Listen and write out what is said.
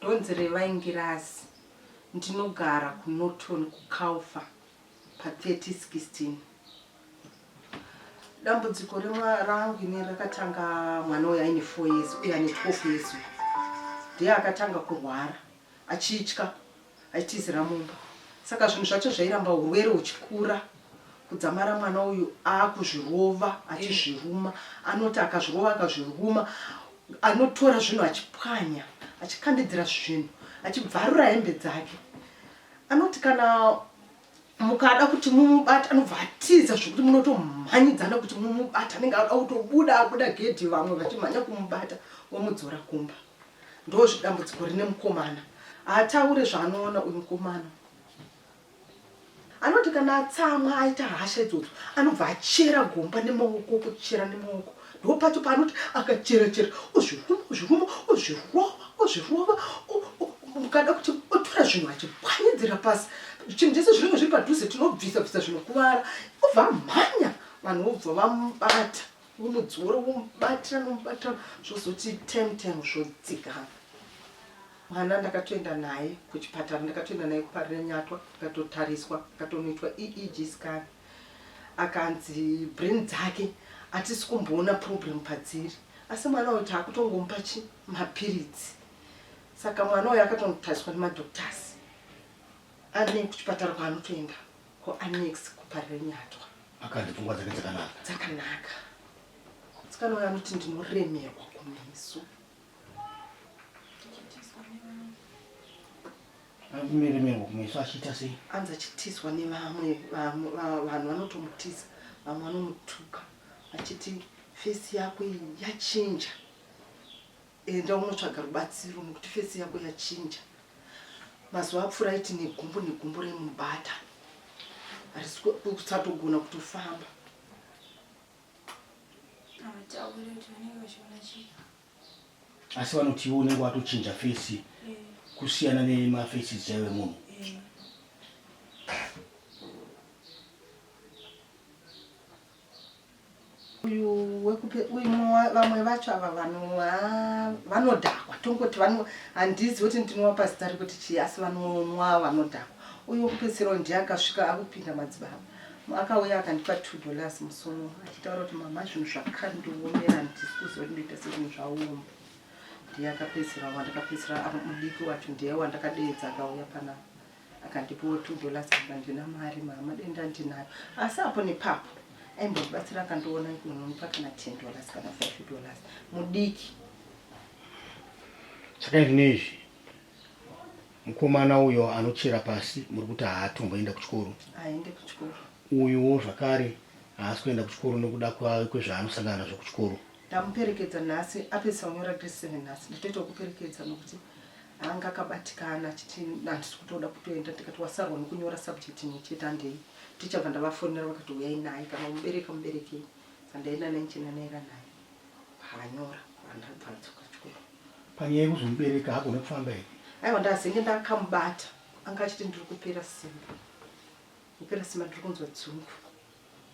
Ndonzi Revai Ngirazi, ndinogara kuNorton kuCalfa pa 3016. Dambudziko rangu ini rakatanga mwana uyu aine 4 years uye ane 12 years uyu. Ndiye akatanga kurwara achitya achitizira mumba. Saka zvinhu zvacho zvairamba urwere huchikura kudzamara mwana uyu akuzvirova achizviruma. Anoti akazvirova akazviruma anotora zvinhu achipwanya achikandidzira zvinhu achibvarura hembe dzake. Anoti kana mukada kuti mumubate anobva atiza zvekuti munotomhanyidzana kuti mumubate anenge ada kutobuda abuda gedhi vamwe vachimhanya kumubata vomudzora kumba. Ndozvidambudziko rine mukomana. Haataure zvaanoona uyu mukomana. Anoti kana atsamwa aita hasha idzodzo anobva achera gomba nemaoko kuchera nemaoko. Ndopacho paanoti akachera chera ozviruma ozviruma ozvirova ozvirova mukada kuti otora zvinhu achipwanyidzira pasi chinhu chese zvinenge zviri padhuze tinobvisa bvisa zvinokuvara obva amhanya vanhu vobva vamubata Vomudzora vomubatira nomubatira zvozoti tem tem zvodzikama. Mwana ndakatoenda naye kuchipatara ndakatoenda naye kuParirenyatwa akatotariswa akatonoitwa EEG scan akanzi brain dzake hatisi kumboona problem padziri asi mwana uyu taakutongomupa chi mapiritsi saka mwana uyu akatonotariswa nemadoctors ane kuchipatara kwaanotoenda kuannex kuParirenyatwa. Akanzi pfungwa dzake dzakanaka. Dzakanaka. Musikana uyo anoti ndinoremerwa kumeso. Anoremerwa kumeso achiita sei? Anzi achitizwa nevamwe vanhu vanotomutiza, vamwe vanomutuka vachiti fesi yako iyi yachinja. Enda unotsvaga rubatsiro nekuti face yako yachinja. Mazuva apfuura aiti negumbo negumbo raimubata. Harisi kusatogona kutofamba. Havataure kuti vanenge vachiona chii. Asi vanoti iwe unenge watochinja face eh. kusiyana nemafaces chaiwo emunhu. Eh. Uyu wekupe uyu vamwe vacho ava vanonwa vanodhakwa tongoti vano handizi kuti ndinovapa zita rekuti chii asi vanonwa vanodhakwa. Uyu wekupedzisira uyu ndiye akasvika akupinda madzibaba. Akauya akandipa $2 musi uno achitaura kuti mama zvinhu zvakandiomera handisi kuziva kuti ndoita sei zvinhu zvaoma. Ndiye akapedzisira wandakapedzisira mudiki wacho ndiye wandakadeedza akauya panapa. Akandipawo $2 akati handina mari mama dai ndandinayo asi apo nepapo aimbondibatsira akandiona kunomupa kana $10 kana $5 mudiki. Saka izvinezvi mukomana uyo anochera pasi muri kuti haatomboenda kuchikoro? Haende kuchikoro. Uyuwo zvakare haasi kuenda kuchikoro nekuda kwezvaanosangana nazvo kuchikoro. Ndamuperekedza nhasi apedzisa kunyora grade 7 nhasi ndatoita kuperekedza nokuti Anga akabatikana achiti handisi kutoda kutoenda ndikati wasarwa nekunyora subject imwe chete handei. Teacher bva ndavafonera vakati huyai naye kana umubereka muberekei. Saka ndaenda naye ndichinanaira naye paanyora ndabva adzoka chikoro. Panyaya yekuzomubereka haagone kufamba here? Aiwa ndazenge ndakamubata anga achiti ndiri kupera simba. Kupera simba ndiri kunzwa dzungu.